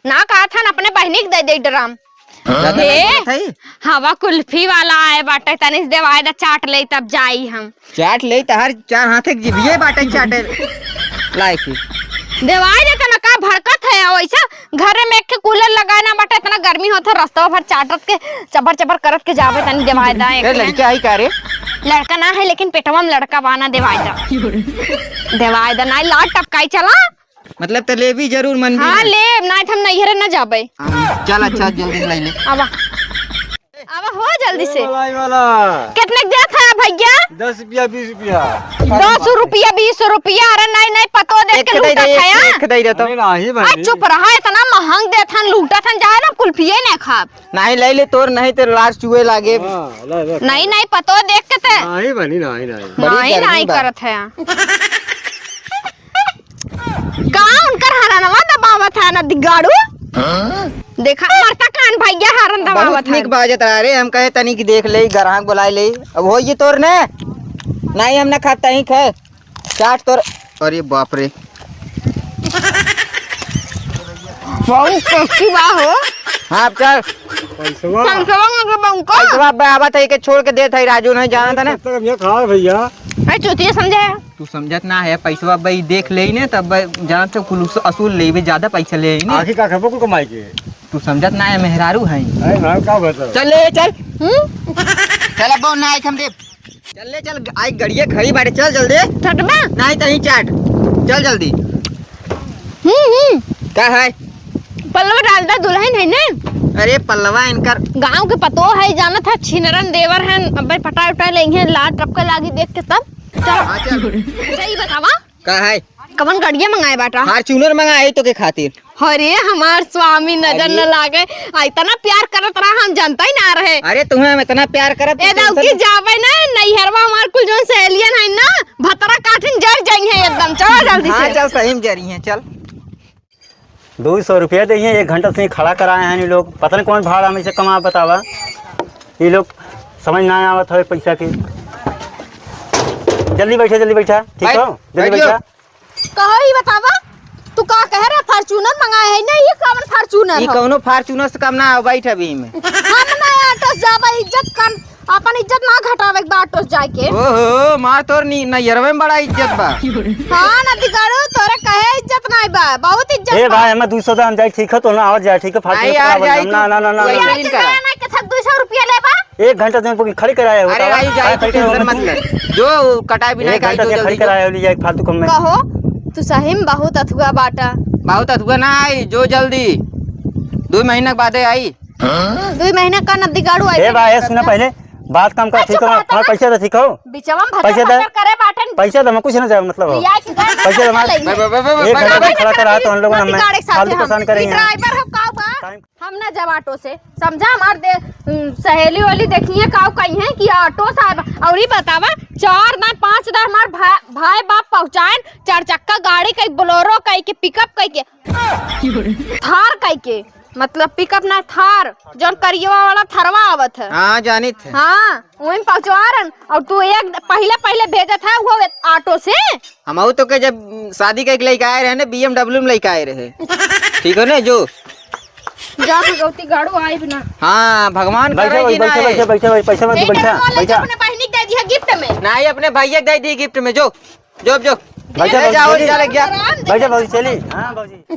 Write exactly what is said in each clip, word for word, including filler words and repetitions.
ना कहत हन, अपने बहिनी के दे दे ड्राम। ज्यादा हे, नहीं बोलत हई? हवा कुल्फी वाला आए बाटे, तनी से देवाए दा, चाट ले तब जाई हम। चाट ले, तहार चार हाथे के जिभिये बाटे चाटे लायक ही। देवाए दे तना का भड़कत है, वैसे घरे में एक ठे कूलर लगाए ना बाटे, इतना गर्मी होत है, रस्तवा भर चाटत के चबर चबर करत के जावे, तनी देवाए दा एक ए, ठे। लड़का है का रे? लड़का ना है, लेकिन पेटवा में लड़का बाना, देवाए दा। देवाए दा, नाई लाट टपकाई चला। मतलब त लेबी जरूर मन भी हाँ, ना। लेब, नाई त हम नैहरे न जाबे। हाँ, चल अच्छा, जल्दी से ले ले। आवा। आवा हो जल्दी से। ए, मलाई वाला। कितने के देत है भैया? दस रुपया, बीस रुपया। दस रुपया, बीस रुपया, अरे नाई, नाई, पतो देख एक के दे दे, लूटत है, एक, हाँ? एक दे दे तो। अरे नाही आ, बहिनी। चुप रहा, इतना महंग देत हन, लूटत हन, जाए ना कुल्फिये ना खाब। नाई ले ले तोर, नहीं तो लार चुए लागे। हाँ, ले, ले। नाई, नाई, पतो देख के ते। नाही बहिनी, नाही, नाही। बड़ी नाई, गर्मी नाई बा। करत है। का उनकर हरनवा दबावत है ना दिगाड़ू? हाँ? देखा मरता कान भैया हरन दबावत बहुत है। निक बाजत रहा रे, हम कहे तनी कि देख ले, ग्राहक बुलाए ले। अब हो ये तोर ने? नाई हम ना खाता ही खाए। चाट तोर, अरे बाप रे। बहुत टेस्टी बा हो। हाँ, अब चल। पैसवा। पैसवा मांगे बा उनका। पैसवा अब आवत है, के छोड़ के देत है, राजू नहीं जानत है ना। तब तक हम ये खा भैया। अरे चूतिया समझे है। तू समझत ना है, पैसवा अब ई देख ले ने, तब जान से कुल उस-, असूल लेबे, ज्यादा पैसा ले ने। आखिर का खबो कुल कमाई के? तू समझत ना है, मेहरारू है। अरे भाई, का बता? चल ले, चल। हम्म? चल अब ना, एक हम दे। चल ले चल, आई गड़िया खड़ी बाटे, चल जल्दी। ठटबा? नहीं तो ही चाट, चल जल्दी। हम्म, हम्म। का है? पल्लवा डाल दा, दुल्हन है ने। अरे पल्लवा इनकर गांव के पतो है, जानत है, छिनरन देवर हैं, अबे पटाए उटाए लेंगे, लात टपके लागी देख के तब। चल। हाँ, चल। अच्छा, ई बतावा, का है? कवन गड़िया मंगाए बाटा? Fortuner मंगाए तो के खातिर। अरे हमार स्वामी नजर अरे। न लागे, आ इतना प्यार करत रहा हम जनता ही ना रहे। अरे तुम्हें हम इतना प्यार करत ए तो दौकी tension जाबे ना नैहरवा हमार कुल जोन सहेलियन है ना भतरा काठिन जर जाई है एकदम। चलो जल्दी हाँ, से। चल सही में जरी है, चल। दो सौ रुपया दे हैं, एक घंटा से खड़ा कराए हैं ये लोग, पता नहीं कौन भाड़ा में से कमा बतावा। ये लोग समझ ना आवत है पैसा के। जल्दी बैठा, जल्दी बैठा, ठीक बैठ, हो? जल्दी बैठियो। बैठा। कहो ई बतावा, तू का कह रहा Fortuner मंगाए है ना, ये कौन Fortuner ई हो? कौनो Fortuner से कम ना हो, बैठ अभी में। हम ना auto से जाबा, इज्जत कम, अपन इज्जत ना घटावे के बा auto से जाए के। ओहो, मार तोर नी, नैहरवे में बड़ा इज्जत बा। हाँ ना दिगाड़ू, तोरे कहे इज्जत नहीं बा, बहुत इज्जत ए बा। भाई, हमें दो सौ दाम जाए, ठीक है, तो ना आवत जाए, ठीक है, Fortuner आई यार, जाए ना, तू। ना, ना, ना, वही ना। चीज करा। ना, ना, कथक दो सौ रुपया लेबा? एक घंटा से हमको खड़ी कराया हो, अरे बतावा, आई जाए, का तू खड़ी tension कराया मत हो? ले। जो कटाए बिना एक घंटा जो से खड़ी जल्दी जो। कराया हो, ले जाए फालतू कम में। कहो, तू सही में बहुत अथुआ बाटा। बहुत अथुआ ना आई, जो जल्दी। दो महीना के बादे आई। दो महीना का नदी गाड़ू आई ए बा, ए सुना पहले, बात काम का अच्छा, ठीक हो, बात हाँ, ना। पैसा तो ठीक हो। बिचवा में पैसा भतर दे। भतर करे बाटन। पैसा दे, मैं कुछ ना जाए, मतलब हो। लिया के घर पैसा दे, हमारे ले। बे, बे, बे, बे, एक बे, घंटा बे, से खड़ा बे, करा तो हम लोग बे, ना, गाड़ी के साथ फालतू हम। परेशान करेंगे। Driver हम का बा? Time हम ना जाब auto से, समझा? हमार दे, उम, सहेली वहेली देखिए का कही है कि auto से आब। और ई बतावा, चार दाए, पाँच दाए हमार भा-, भाई बाप पहुँचाएन, चार चक्का गाड़ी कई, Bolero कई के, pickup कई के, Thar कई के, मतलब pickup ना, Thar, जौन करियवा वाला थरवा आवत है। हाँ, जानित है। हाँ, वही पहुँचवा रहन। और तू एक पहले, पहले भेजत है वो auto से। हमहू तो के जब शादी कइके लइके आए रहे ने, B M W में लइके आए रहे। ठीक हो ने, जो। जा भगवती गाड़ू आइब ना। हाँ, भगवान करे कि ना आए। पैसा, पैसा, पैसा मत दे, पैसा, अपने बहिनी के दे दिया gift में। नहीं, अपने भैया के दे दी gift में, जो। जो, जो। ले जाओ, चले गया। भौजी, चली। हाँ, भौजी।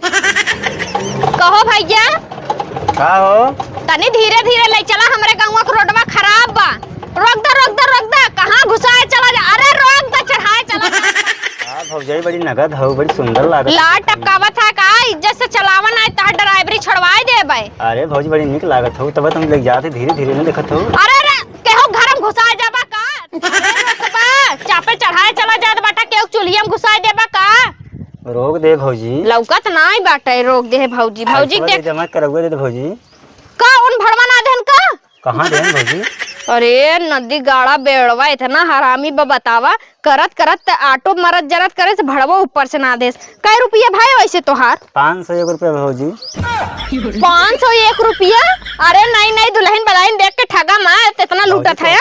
कहो भैया। का हो? तनी धीरे धीरे ले चला, हमरे गौवा के रोडवा खराब बा। रोक दे, रोक दे, रोक दे, कहाँ घुसाए चला जा? अरे रोक दे, चढ़ाए चला जा। हाँ, भौजाई बड़ी नगद हौ, बड़ी सुंदर लागत। लार टपकावत है का? इज्जत से चलावन आए, तहार ड्राइवरी छोड़वाए देबे। अरे भौजी, बड़ी निक लागत हौ, तब तुम ले जाते धीरे धीरे न देखत हौ। अरे रे, केहू घर में घुसाए जाबा का? अरे रोकबा, चापे चढ़ाए चला जात बाटा, केहू चुलिया में घुसाए देबा का? रोक दे भौजी। लौकत नाई बाटे, रोक दे भौजी। भौजी पैसवा दे दे, मत करौआ दे दे भौजी। का उन भड़वा ना देन का? कहाँ देन भौजी? अरे नदी गाड़ा बेड़वा इतना हरामी बा बतावा, करत करत त auto मरत जरत करे से भड़वा ऊपर से ना देस। कै रुपया भाई वैसे तोहार? पाँच सौ एक रुपया भौजी। पाँच सौ एक रुपया? अरे नहीं नहीं, दुल्हन बलाइन देख के ठगा मत, इतना लूटत है।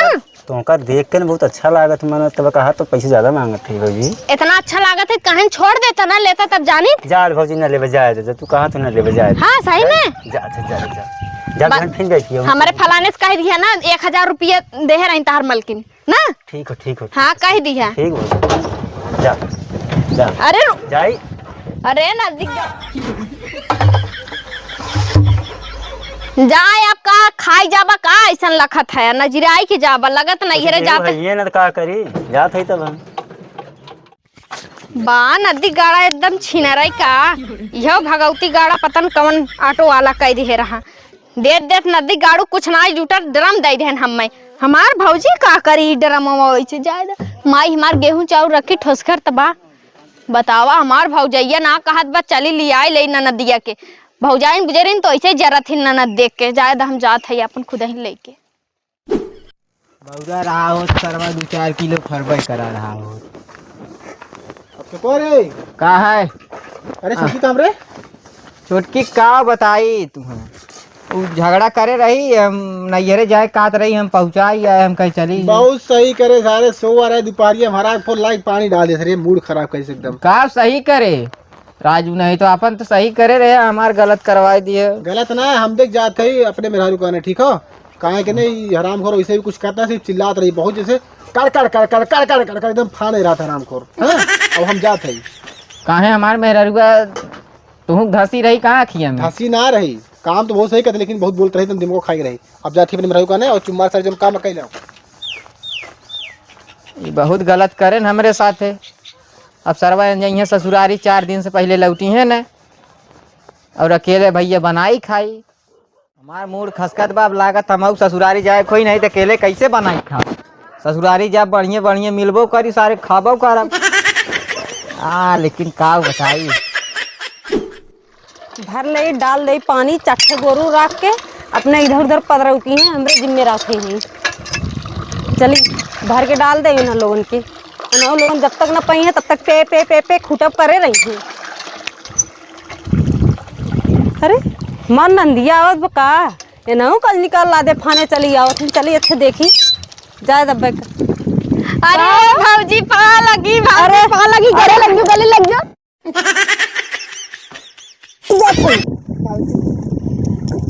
तोहका देख के न बहुत अच्छा लागत, मने तब कहा तो पैसे ज्यादा मांगत है भौजी। इतना अच्छा लागत है, कहीं छोड़ देता ना, लेता तब जानित। जा रे भौजी, ना लेबे, जाए दे, तू कहा तो ना लेबे, जाए दे। हाँ, सही में? जा, जा, जा, जा। जा, बा-, घर फिर बैठिए। हमारे फलाने से कह दिया ना, एक हजार रुपया देहे रही तहार मलकिन, ना? ठीक हो, ठीक हो, ठीक हाँ, हो। कह दिया। ठीक हो। जा, जा। अरे रु-, जाई। अरे नजदीक जा। जाए, अब का खाई जाबा का, ऐसन लखत है, नजराई के जाबा, लगत नहीं है रे, कुछ जाते। ये ना तो का करी, जात है तब हम। बा, नदी गाड़ा एकदम छिनराई का, यह भगवती गाड़ा पतन कवन ऑटो वाला कह दिहे रहा। देत देत नदी गाड़ू कुछ ना जुटत, ड्रम दे देहन हम्मे। हमार भौजी का करी ड्रम वैसे जाए द। माई हमार गेहूं चाउर रखी ठोसकर त बा। बतावा, हमार भौजैया ना कहत बा, चली लियाई ले ननदिया के। भौजाइन बुजरिन तो ऐसे जरत ही ननद देख के, जाए द हम जात है अपन खुद ही लेके। बौरा रहा होत सरवा, दो चार किलो फरबे करा रहा होत। अब तो को रे? का है? अरे छोटकी कहाँ रे? छोटकी का बताई तुम्हें, उ झगड़ा करे रही, हम नैहरे जाए कहत रही, हम पहुँचाई आए, हम कहीं चली। बहुत सही करे सारे, सो आ रहे दोपहरिया में हराम खोर लाइट पानी डाल दे सारे, मूड खराब करे से एकदम। का सही करे राजू, नहीं तो अपन तो सही करे रहे, हमार गलत करवाई दिए। गलत ना, हम देख जात है अपने मेहरारू कहने, ठीक हो? काहे के नहीं, हरामखोर वैसे भी कुछ करता, सिर्फ चिल्लात रही बहुत, जैसे कड़ कड़ कड़ कड़ कड़ कड़ कड़ कड़ एकदम फाने रहा था हरामखोर। हाँ? अब हम जात है। काहे हमार मेहररुआ तुहूँ धसी रही कहाँ अखिया में? धसी ना रही, काम तो बहुत सही करते, लेकिन बहुत बोलत रही, तुम दिमाग खाई रही। अब जात ही अपने मेहरारू का नहीं, और चुम्मा सर जम काम कह लो। ई बहुत गलत करे न हमरे साथे। अब सरवा जइहें ससुरारी, चार दिन से पहिले लौटी हैं न, और अकेले भैया बनाई खाई। हमार मूड खसकत बा, अब लागत हम ससुरारी जाए खोई नहीं, तो अकेले कैसे बनाई खाब? ससुरारी जाब, बढ़िया बढ़िया मिलबो करी, सारे खाबो करब। आ, लेकिन का बताई। भर ले, डाल दे पानी, चट्ठे गोरू रख के अपने इधर उधर पदरौती हैं, हमरे जिम्मे रखे हैं। चली, भर के डाल दे उन्हों लोगन के। उन्हों लोगन जब तक न पई हैं, तब तक पे, पे, पे, पे खूटब करे रही हैं। अरे, मन नंदिया आवत बा का? ये नहु कल निकाल ला दे, फाने चली आवत हैं। चली अच्छे देखी, जाए दब्बे का। अरे का? भौजी, पा लगी, भौजी, अरे, पा लगी, गले अरे। लग गयो, गले लग गयो।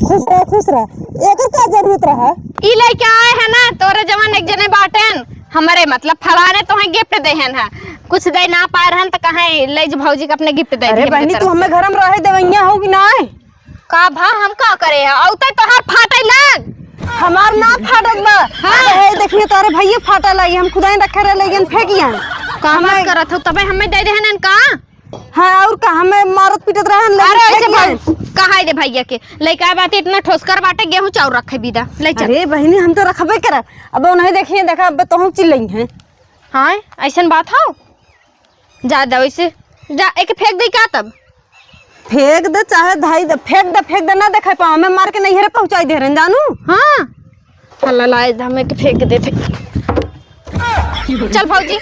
खुश रह, खुश रह। एकर का जरूरत रहा? ई लइके आए हैं ना, तोरे जवन एक जने बाटेन, हमरे मतलब फलाने तोहे gift देहेन है। कुछ दे ना पाए रहन त कहे, "ले जा भौजी के अपने gift दे अरे दिहे बहनी, मेरे तू तरफ हमें से।" घर में रहे देवैया हो कि नाय? का भा हम का करे है? औते तोहार फाटे लाग। हमार ना फाटत बा। हाँ। अरे हे देखिए तोरे भैया फाटे लागी, हम खुदाई रखे रहे लेकिन फेंकिया। का बात हमें करत हो? तबे हमें दे देहेन का? हाँ, और का, हमें मारत पीटत रहन, लेकिन अरे, ऐसे फेंक भाई, दिए। कहा दे भैया के, लइका बाटे इतना ठोसकर बाटे, गेहूं चाउर रखे बिदा, ले चल। अरे बहिनी, हम तो रखबे करब। अब उन्हें देखिए, देखा, अब तो हम चिल्लई हैं। हाँ, ऐसन बात हो? जा दे वैसे, जा, एक फेंक दे का तब? फेंक दे, चाहे धाई दे, फेंक दे, फेंक दे, ना देखे पाओ, हमें मार के नैहरे पहुँचाई दे रहे, जानू? हाँ, हल्ला लाए, हमें के फेंक देते। चल भौजी,